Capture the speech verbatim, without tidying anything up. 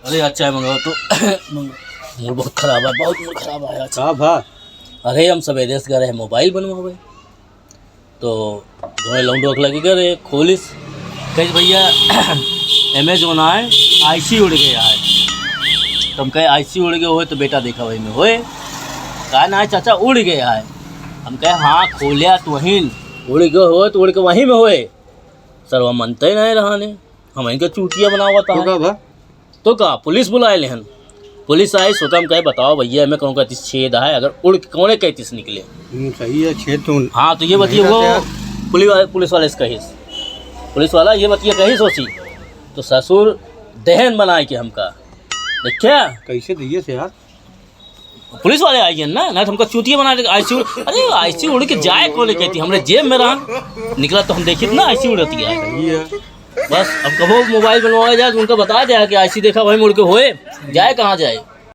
अरे यार, चाय मंगावा तो। मूड बहुत खराब है, बहुत मूड खराब है आज। का भा? अरे, हम सबेरे से गए रहे मोबाइल बनवावे, तो दोनों लौंडो के लगे करे खोलिस, कहिस, "भैया, एमे जौन आए, आईसी उड़ गया है।" तो हम कहे, "आईसी उड़ गया होए तो बेटा देखा वही में होए।" "का ना है चाचा, उड़ गया है।" हम कहे, "हाँ, खोलिया तो वहीं उड़ गया होए तो उड़ के वहीं में होए।" सरवा मनते नहीं रहा ने, हम इनके चूतिया बनावत तो है। का भा? तो का, पुलिस बुलाए लेहन। पुलिस आई, सोता हम कहे, "बताओ भैया, एमे कौन कहतीस छेद है, अगर उड़ के कौने कहतीस निकले?" हम्म, सही है, छेद तो हाँ, तो ये नहीं बतिया रहते वो यार। पुलिस वाले, पुलिस वाले से कहिस, पुलिस वाला ये बतिया कहिस होसी, तो ससुर दहन बनाए के हमका, देखा? कैसे दिए से यार? पुलिस वाले आई हैं ना, ना तो हमका चूतिया बना के आईसी उड़-, अरे, आईसी उड़ के जाए कौने कहती, हमरे जेब में रहा, निकला तो हम देखी ना आईसी उड़ती है। सही है। बस अब कबो मोबाइल बनवाया जाए तो उनका बता दे कि आईसी देखा वही मुड़ के होए, जाए कहाँ जाए।